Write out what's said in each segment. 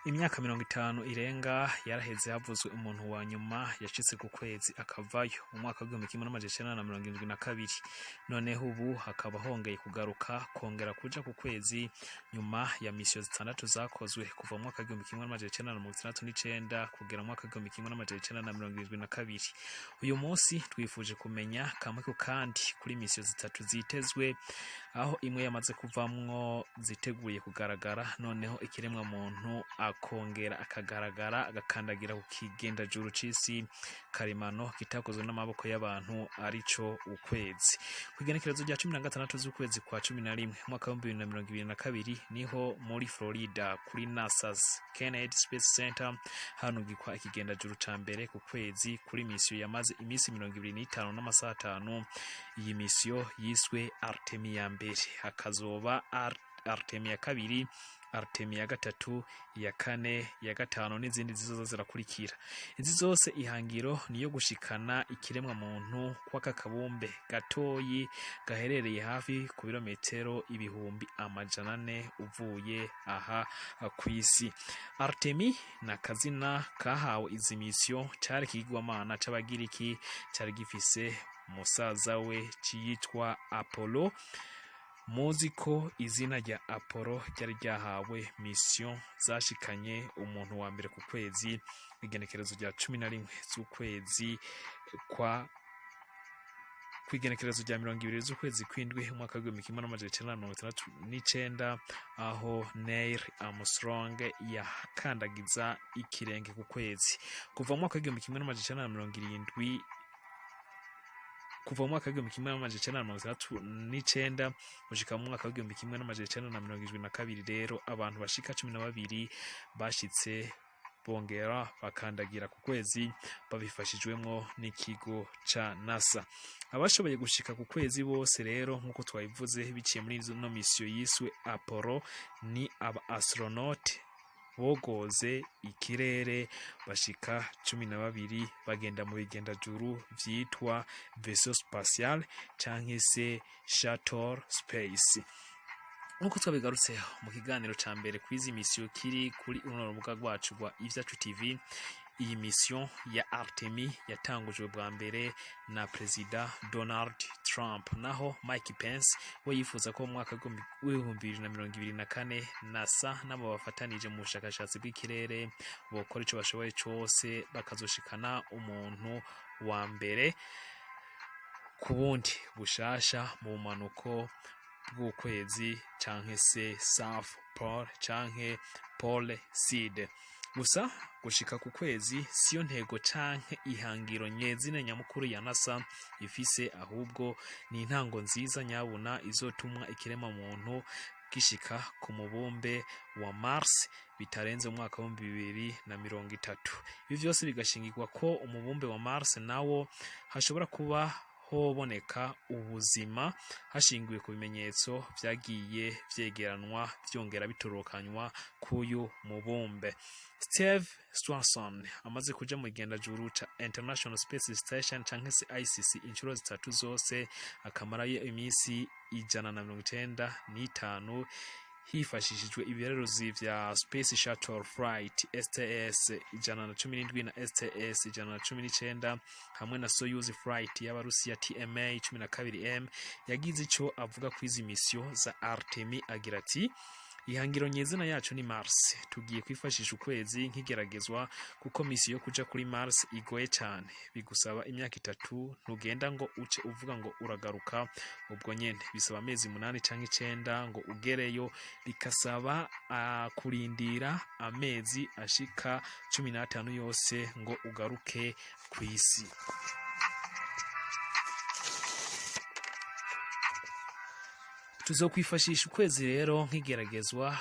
Imyaka 50 irenga yaraheze havuzwe umuntu wa nyuma yashitse ku kwezi akavayo mu mwaka w'1972. Noneho ubu hakaba hongeye kugaruka kongera kuja ku kwezi nyuma ya misiyo zitandatu zakozwe kuva mu mwaka w'1969 kugera mu mwaka w'1972. Uyu munsi twifuje kumenya kamwe ku kandi kuri misiyo zitatu zitezwe, aho imwe yamaze kuvamwo ziteguye kugaragara, noneho ikiremwa muntu akongera akagaragara agakandagira ku kigendajuru c'isi karemano kitakozwe n'amaboko y'abantu, arico ukwezi. Kw'igenekerezo rya 16 z'ukwezi kwa 11 umwaka w'2022 niho muri Florida kuri NASA's Kennedy Space Center hanugikwa ikigendajuru ca mbere ku kwezi kuri misiyo yamaze iminsi 25 n'amasaha 5. Iyi misiyo yiswe Artemis ya mbere, hakazoba Artemis ya kabiri, Artemis ya gatatu, iya kane, iya gatanu n'izindi zizoza zirakurikira. Izi zose ihangiro niyo gushikana ikiremwa muntu kw'aka kabumbe gatoyi gaherereye hafi ku birometero 400,000 uvuye aha kw'isi. Artemis ni akazina kahawe izi misiyo, cari ikigirwamana c'Abagiriki cari gifise musaza we ciyitwa Apollo. Muzi ko izina rya Apollo ryari ryahawe misiyo zashikanye umuntu wa mbere ku kwezi igenekerezo rya 11 z'ukwezi kwa kw'igenekerezo rya 20 z'ukwezi kw'indwi umwaka w'1969, aho Neil Armstrong yakandagiza ikirenge ku kwezi. Kuva mu mwaka w'1970, kuva mu mwaka w'1969 gushika mu mwaka w'1972 rero, abantu bashika 12 bashitse bongera bakandagira ku kwezi babifashijwemwo n'ikigo ca NASA. Abashoboye gushika ku kwezi bose rero, nk'uko twabivuze, biciye muri ino misiyo yiswe Apollo, ni aba astronaute bogoze ikirere bashika 12, bagenda mu bigendajuru vyitwa vaisseau spatial canke se shuttle space. Nk'uko twabigarutseho mu kiganiro ca mbere kw'izi misiyo kiri kuri runo rubuga rwacu rwa Ivyacu TV, iyi mission ya Artemis yatangujwe bwa mbere na Perezida Donald Trump, naho Mike Pence we yifuza ko mu mwaka w'2024 NASA nabo bafatanije mu bushakashatsi bw'ikirere bokora ico bashoboye cose bakazoshikana umuntu wa mbere ku bundi bushasha mu bumanuko bw'ukwezi canke se South Pole canke Pole Sud. Gusa gushika ku kwezi siyo ntego canke ihangiro nyezina nyamukuru ya NASA ifise, ahubwo ni intango nziza nyabuna izotumwa ikirema muntu gishika ku mubumbe wa Mars bitarenze umwaka w'2030. Ibi vyose bigashingirwa ko umubumbe wa Mars nawo hashobora kuba hoboneka ubuzima, hashingiwe ku bimenyetso vyagiye vyegeranwa vyongera bitorokanywa k'uyu mubumbe. Steve Swanson amaze kuja mu kigendajuru ca International Space Station canke se ISS inshuro zitatu zose, akamarayo iminsi 195 hifashishijwe ibireruzi vya Space Shuttle Flight STS 117 na STS 119 hamwe na Soyuz Flight y'Abarusiya TMA 12M, yagize ico avuga kw'izi misiyo za Artemis agira ati: "Ihangiro nyezina yacu ni Mars. Tugiye kwifashisha ukwezi nk'igeragezwa kuko misiyo yo kuja kuri Mars igoye cyane, bigusaba imyaka 3. Ntugenda ngo uce uvuga ngo uragaruka ubwo nyene, bisaba amezi 8 canke 9 ngo ugereyo, bikasaba kurindira amezi ashika 15 yose ngo ugaruke kw'isi." Tuzokwifashisha ukwezi rero nk'igeragezwa.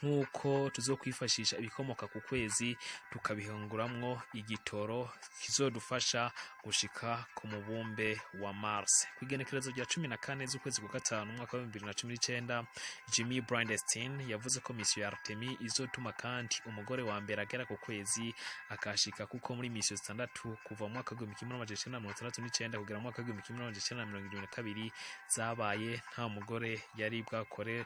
Nk'uko tuzokwifashisha ibikomoka ku kwezi tukabihinguramwo igitoro kizodufasha gushika ku mubumbe wa Mars. Kw'igenekerezo rya 14 z'ukwezi kwa gatanu umwaka wa 2019, Jimmy Bridenstine yavuze ko misiyo ya Artemis izotuma kandi umugore wa mbere agera ku kwezi akashika, kuko muri misiyo zitandatu kuva mu mwaka w'1969 kugera mu mwaka w'1972 zabaye, nta mugore yari bwakore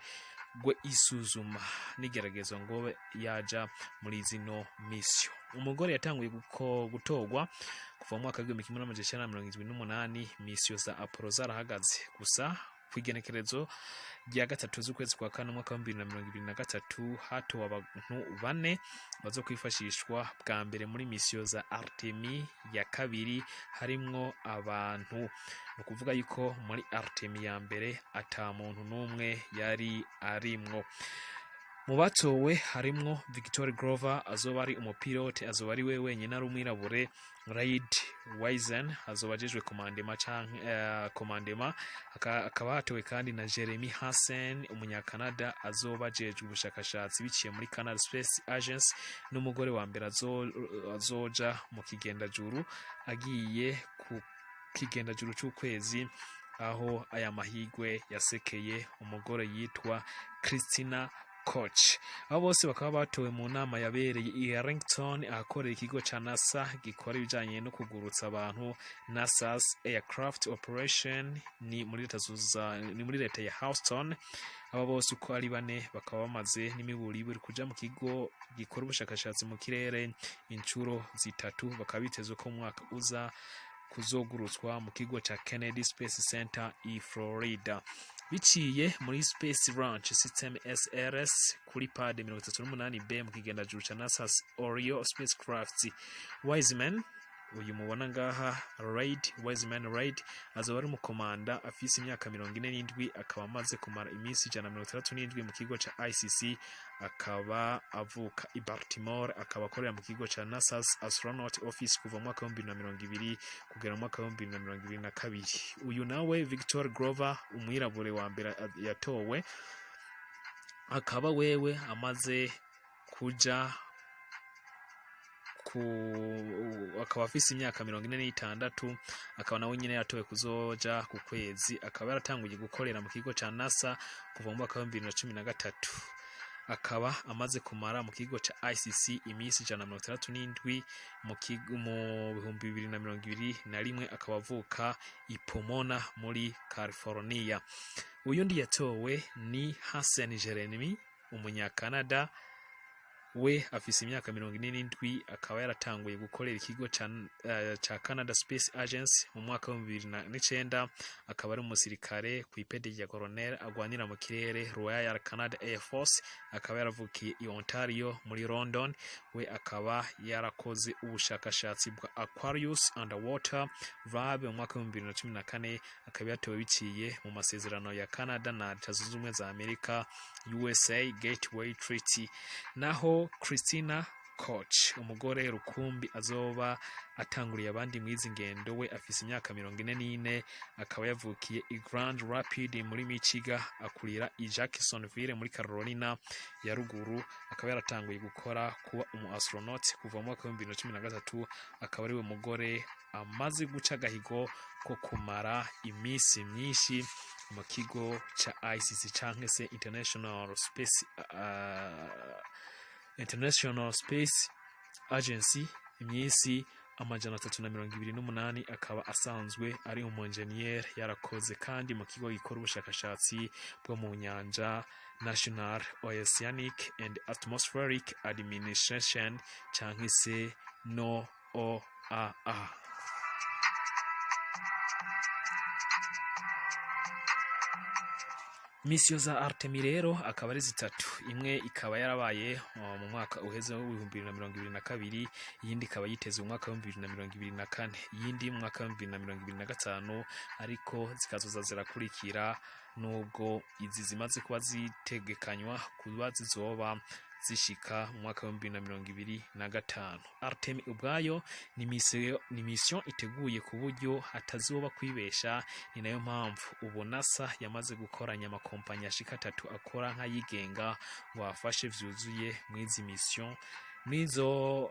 gwe isuzuma n'igeragezwa ngo yaja muri zino misiyo. Umugore yatanguye gutorwa kuva mu mwaka w'1978, misiyo za Apollo zarahagaze. Gusa ku igenekerezo rya 3 z'ukwezi kwa kane umwaka wa 2023, hatowe abantu bane bazo kwifashishwa bwa mbere muri misiyo za Artemis ya kabiri, harimwo abantu. Ni ukuvuga yuko muri Artemis ya mbere ata muntu n'umwe yari arimwo. Mu batowe harimwo Victor Glover, azoba ari umupilote, azoba ari we wenyine ari umwirabure. Reid Wiseman azoba ajejwe commandement canke commandement. Akaba hatowe kandi na Jeremy Hansen, umunyakanada, azoba ajejwe ubushakashatsi biciye muri Canada Space Agency, n'umugore wa mbere azoja mu kigendajuru, agiye ku kigendajuru c'ukwezi, aho aya mahigwe yasekeye umugore yitwa Christina Koch. Abo bose bakaba batowe mu nama yabereye i Arlington, ahakorera ikigo ca NASA gikora ibijanye no kugurutsa abantu, NASA's Aircraft Operation, ni muri leta ya Houston. Aba bose uko ari bane bakaba bamaze n'imiburiburi kuja mu kigo gikora ubushakashatsi mu kirere incuro zitatu, bakaba bitezwe ko mu mwaka uza kuzogurutswa mu kigo ca Kennedy Space Center i Florida biciye muri Space Launch System SLS kuri pad 38B mu kigendajuru ca NASA's Orion spacecraft. Wiseman uyu mubona ngaha, Reid Wiseman, Reid azoba ari umukomanda, afise imyaka 47, akaba amaze kumara iminsi 167 mu kigo ca ISS, akaba avuka i Baltimore, akaba akorera mu kigo ca NASA's Astronaut Office kuva mu mwaka wa 2020 kugera mu mwaka wa 2022. Uyu nawe Victor Glover, umwirabure wa mbere yatowe, akaba wewe amaze kuja ku akaba afise imyaka 46, akaba nawe nyine yatowe kuzoja ku kwezi, akaba yaratanguye gukorera mu kigo ca NASA kuva mu mwaka wa 2013, akaba amaze kumara mu kigo ca ISS iminsi 167 mu 2021, akaba avuka i Pomona muri California. Uyundi yatowe ni Hansen Jeremy, umunyakanada, we afise imyaka 47, akaba yaratanguye gukorera ikigo ca Canada Space Agency mu mwaka wa 2009, akaba ari umusirikare ku ipeti rya colonel, agwanira mu kirere, Royal Canada Air Force, akaba yaravukiye i Ontario muri London. We akaba yarakoze ubushakashatsi bwa Aquarius Underwater Lab mu mwaka wa 2014, akaba yatowe biciye mu masezerano ya Canada na Leta Zunze Ubumwe za Amerika, USA Gateway Treaty. Naho Christina Koch, umugore rukumbi azoba atanguriye abandi mwizi ngendo, we afise imyaka 44, akaba yavukiye i Grand Rapids muri Michigan, akurira i Jacksonville muri Carolina ya ruguru, akaba yaratanguye gukora kuba umu astronaut kuva mu mwaka wa 2013, akaba ariwe mugore amaze guca agahigo ko kumara iminsi myinshi mu kigo ca ISS canke se International Space Agency, iminsi 328. Akaba asanzwe ari umu-engineer, yarakoze kandi mu kigo gikora ubushakashatsi bwo mu nyanja, National Oceanic and Atmospheric Administration canke se NOAA. Misiyo za Artemis rero akaba ari zitatu: imwe ikaba yarabaye mu mwaka uheze w'2022, iyindi ikaba yiteze mu mwaka w'2024, iyindi mu mwaka w'2025, ariko zikazoza zirakurikira, nubwo izi zimaze kuba zitegekanywa kuba zizoba. zishika mu mwaka wa 2025. Artemis ubwayo ni mission iteguye ku buryo hatazoba kwibesha. Ni nayo mpamvu ubu NASA yamaze gukoranya amakompanyi ashika atatu akora nk'ayigenga ngo afashe vyuzuye mw'izi mission. Mwizo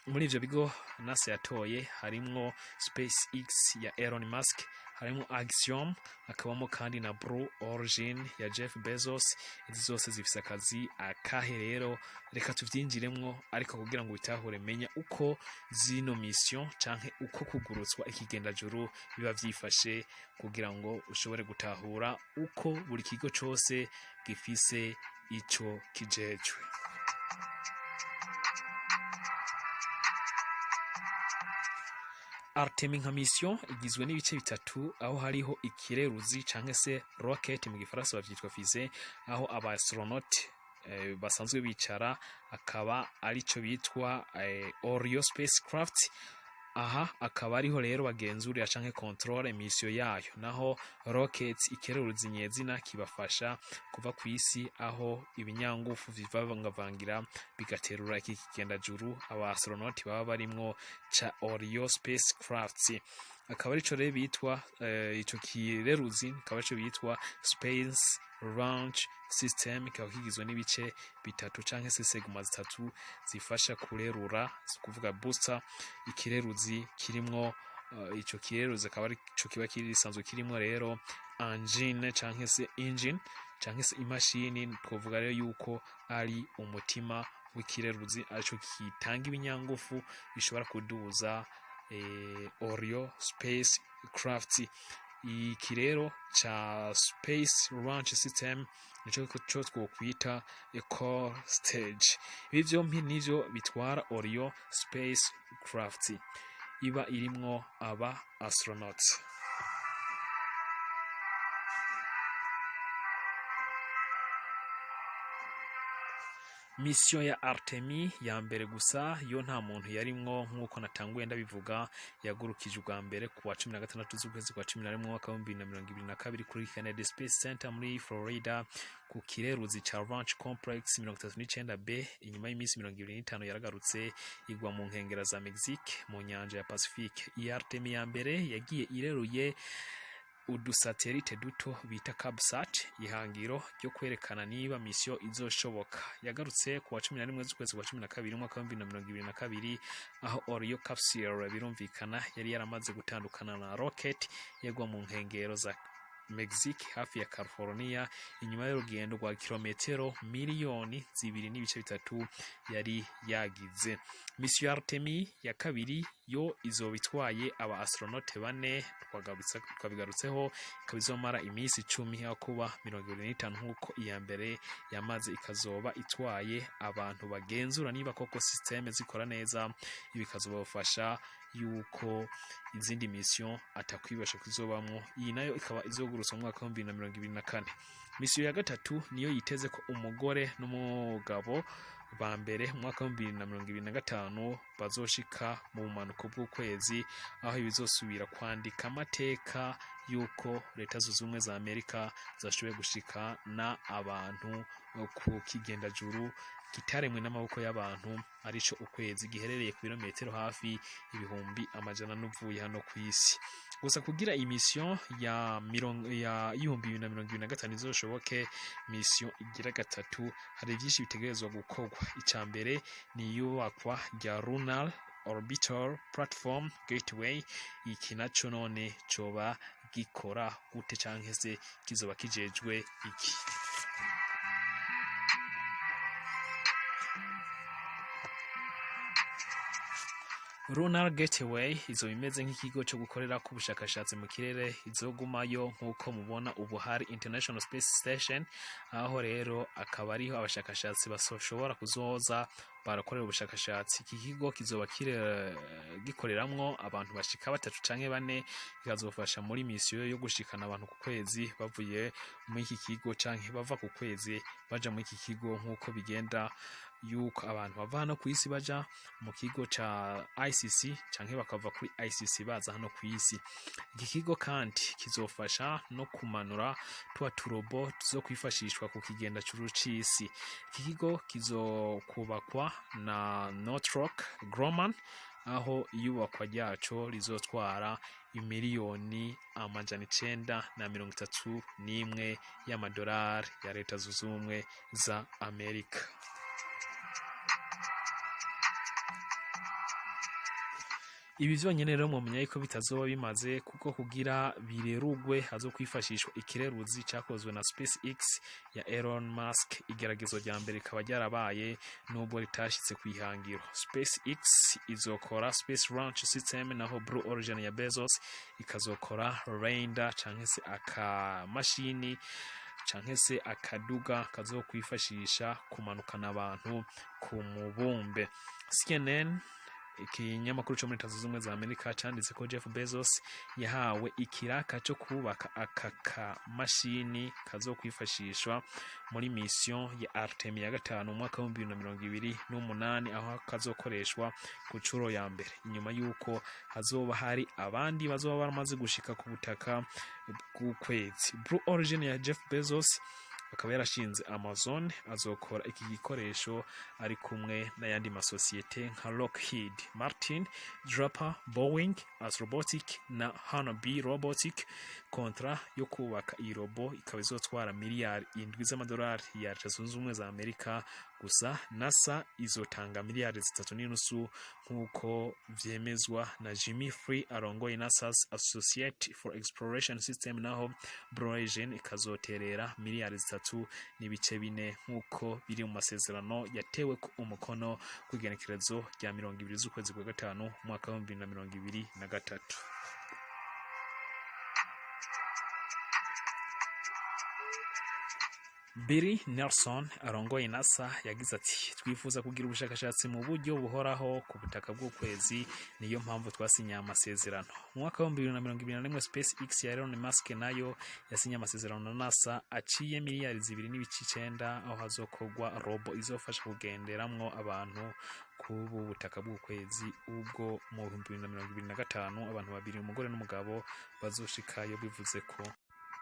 muri ivyo bigo NASA yatoye harimwo SpaceX ya Elon Musk, harimwo Axiom, hakabamo kandi na Blue Origin ya Jeff Bezos. Izi zose zifise akazi akahe? Rero reka tuvyinjiremwo, ariko kugira ngo bitahure, menya uko zino mission canke uko kugurutswa ikigendajuru biba vyifashe, kugira ngo ushobore gutahura uko buri kigo cose gifise ico kijejwe. Artemis nka mission igizwe n'ibice bitatu, aho hariho ikireruzi canke se rocket, mu gifaransa bavyitwa fusée, aho aba astronaute basanzwe bicara, akaba arico bitwa Orion spacecraft. Aha akaba ariho rero bagenzurira canke contrôle mission yayo. Naho rocket, ikireruzi nyezina, kibafasha kuva ku isi aho ibinyangufu bivangavangira bigaterura iki kigendajuru aba astronaute baba barimwo ca Orion spacecraft, akaba arico rero bitwa ico kireruzi, akaba arico bitwa Space Launch System. Kikaba kigizwe n'ibice bitatu canke se segments zitatu zifasha kurerura, kuvuga booster, ikireruzi kirimwo ico kireruzi akaba arico kiba kirisanzwe kirimwo rero engine canke se engine canke se imashini. Twovuga rero yuko ari umutima w'ikireruzi, arico kitanga ibinyangufu bishobora kuduza Orion spacecraft. Iki rero ca Space Launch System nico co twokwita core stage. Ibi vyompi nivyo bitwara Orion spacecraft iba irimwo aba astronauts. Mission ya Artemis ya mbere gusa yo nta muntu yarimwo, nk'uko natanguye ndabivuga, yagurukije ubwa mbere ku wa 16 z'ukwezi kwa 11 mwaka wa 2022 kuri Kennedy Space Center muri Florida, ku kireruzi ca Launch Complex 39B. Inyuma y'iminsi 25 yaragarutse igwa mu nkengera za Mexique mu nyanja ya Pacifique. Iyi Artemis ya mbere yagiye ireruye udusatelite duto bita CubeSat, ihangiro ryo kwerekana niba mission izoshoboka. Yagarutse ku wa 11 z'ukwezi kwa 12 umwaka wa 2022, aho Orion capsule birumvikana yari yaramaze gutandukana na rocket, yagwa mu nkengero za Mexique hafi ya California, inyuma y'urugendo rwa kilometero 2.3 miliyoni yari yagize. Mission ya Artemis ya kabiri yo izoba itwaye aba astronaute bane, twabigarutseho, ikaba izomara iminsi 10 aho kuba 25 nk'uko iya mbere yamaze, ikazoba itwaye abantu bagenzura niba koko système zikora neza. Ibi bikazobafasha yuko izindi mission atakwibasha kuzobamwo. Iyi nayo ikaba izogurutswa mu mwaka wa 2024. Mission ya gatatu niyo yiteze ko umugore n'umugabo ba mbere mu mwaka wa 2025 bazoshika mu bumanuko bw'ukwezi, aho ibizosubira kwandika amateka y'uko Leta Zunze Ubumwe za Amerika zashoboye gushika na abantu ku kigendajuru kitaremwe n'amaboko y'abantu, arico ukwezi, giherereye ku birometero hafi 400,000 uvuye hano ku isi. Gusa kugira iyi mission ya mirongo ya 2025 izoshoboke, mission igira gatatu, hari byinshi bitegerezwa gukorwa. Icya mbere ni iyubakwa rya Lunar Orbital Platform Gateway. Iki naco none coba gikora gute canke se kizoba kijejwe iki? Lunar Gateway izoba imeze nk'ikigo cyo gukorera ku bushakashatsi mu kirere, izogumayo nk'uko mubona ubu hari International Space Station, aho rero akaba ariho abashakashatsi bashobora kuzoza. barakorera ubushakashatsi. Iki kigo kizoba gikoreramwo abantu bashika batatu canke bane, kikazofasha muri misiyo yo gushikana abantu ku kwezi bavuye muri iki kigo, canke bava ku kwezi baja muri iki kigo, nk'uko bigenda yuko abantu bava hano ku isi baja mu kigo ca ISS, canke bakava kuri ISS baza hano ku isi. Iki kigo kandi kizofasha no kumanura twa turobo tuzokwifashishwa ku kigenda c'isi. Iki kigo kizokubakwa na Northrop Grumman, aho iyubakwa ryaco rizotwara 931 miliyoni y'amadolari ya Leta Zunze Ubumwe za Amerika. Ibi vyonyene rero mwomenya yuko bitazoba bimaze, kuko kugira birerugwe hazokwifashishwa ikireruzi cakozwe na SpaceX ya Elon Musk. Igeragezo rya mbere rikaba ryarabaye nubwo ritashitse kw'ihangiro. SpaceX izokora Space Launch System, naho Blue Origin ya Bezos ikazokora lander, canke se akamashini canke se akaduga kazokwifashisha kumanukana abantu ku mubumbe. CNN, ikinyamakuru cyo muri Leta Zunze Ubumwe za Amerika, canditse ko Jeff Bezos yahawe ikiraka cyo kubaka aka kamashini kazokwifashishwa muri mission ya Artemis ya 5 mu mwaka wa 2028, aho kazokoreshwa ku curo ya mbere inyuma y'uko hazoba hari abandi bazoba baramaze gushika ku butaka bw'ukwezi. Blue Origin ya Jeff Bezos, akaba yarashinze Amazon, azokora iki gikoresho ari kumwe n'ayandi masosiyete nka Lockheed Martin, Draper, Boeing, Astrobotic na Honeywell Robotic. Kontra yo kubaka iyi robo ikaba izotwara miliyari 7 z'amadolari ya Leta Zunze Ubumwe za Amerika. Gusa NASA izotanga miliyari 3.5, nk'uko vyemezwa na Jimmy Free arongoye NASA's Associate for Exploration System, naho Blue Origin ikazoterera miliyari 3.4, nk'uko biri mu masezerano yatewe ku umukono ku igenekerezo rya 20 z'ukwezi kwa gatanu umwaka wa 2023. Bill Nelson arongoye NASA yagize ati: "Twifuza kugira ubushakashatsi mu buryo buhoraho ku butaka bw'ukwezi, niyo mpamvu twasinye amasezerano." Mu mwaka wa 2021, SpaceX ya Elon Musk nayo yasinye amasezerano na NASA aciye miliyari 2.9, aho hazokorwa robo izofasha kugenderamwo abantu kubu butaka bw'ukwezi, ubwo mu 2025 abantu babiri, umugore n'umugabo, bazoshikayo.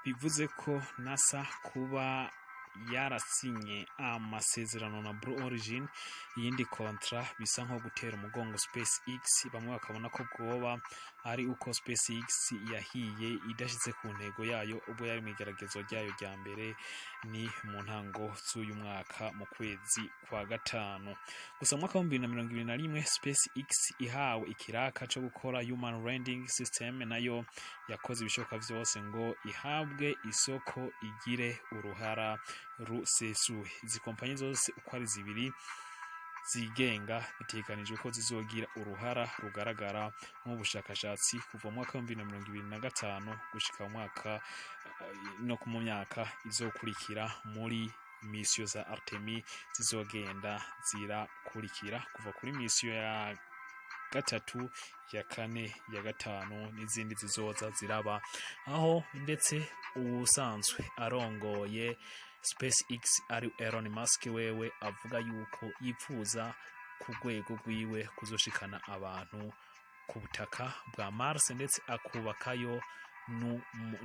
Bivuze ko NASA kuba yarasinye amasezerano na Blue Origin, iyindi kontra, bisa nko gutera umugongo SpaceX. Bamwe bakabona ko bwoba ari uko SpaceX yahiye idashitse ku ntego yayo ubwo yari mu igeragezo ryayo rya mbere, ni mu ntango z'uyu mwaka mu kwezi kwa gatanu. Gusa mu mwaka wa 2021, SpaceX ihawe ikiraka co gukora Human Landing System, nayo yakoze ibishoboka vyose ngo ihabwe isoko, igire uruhara rusesuye. Izi kompanyi zose uko ari zibiri zigenga bitegekanijwe ko zizogira uruhara rugaragara mu bushakashatsi kuva mu mwaka wa 2025 gushika mu mwaka no mu myaka izokurikira, muri misiyo za Artemis zizogenda zirakurikira, kuva kuri misiyo ya gatatu, ya kane, ya gatanu n'izindi zizoza ziraba, aho ndetse ubusanzwe arongoye SpaceX ari Elon Musk, wewe avuga yuko yipfuza ku rwego rwiwe kuzoshikana abantu ku butaka bwa Mars, ndetse akubakayo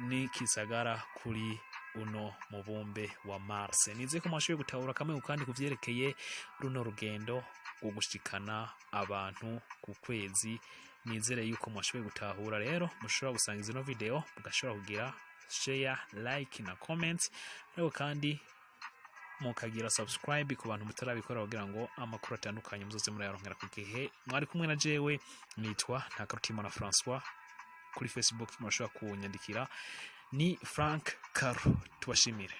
n'ikisagara kuri uno mubumbe wa Mars. Nizeye ko mwashoboye gutahura kamwe kandi kuvyerekeye runo rugendo rwo gushikana abantu ku kwezi. Nizere yuko mwashoboye gutahura. Rero mushobora gusanga zino video, mugashobora kugira share, like na comment, ariko kandi mukagira subscribe ku bantu mutarabikora, kugira ngo amakuru atandukanye muzoze murayaronkera ku gihe. Mwari kumwe na jewe, nitwa Ntakarutimana François. Kuri Facebook murashobora kunyandikira, ni Frank Caro. Tubashimire.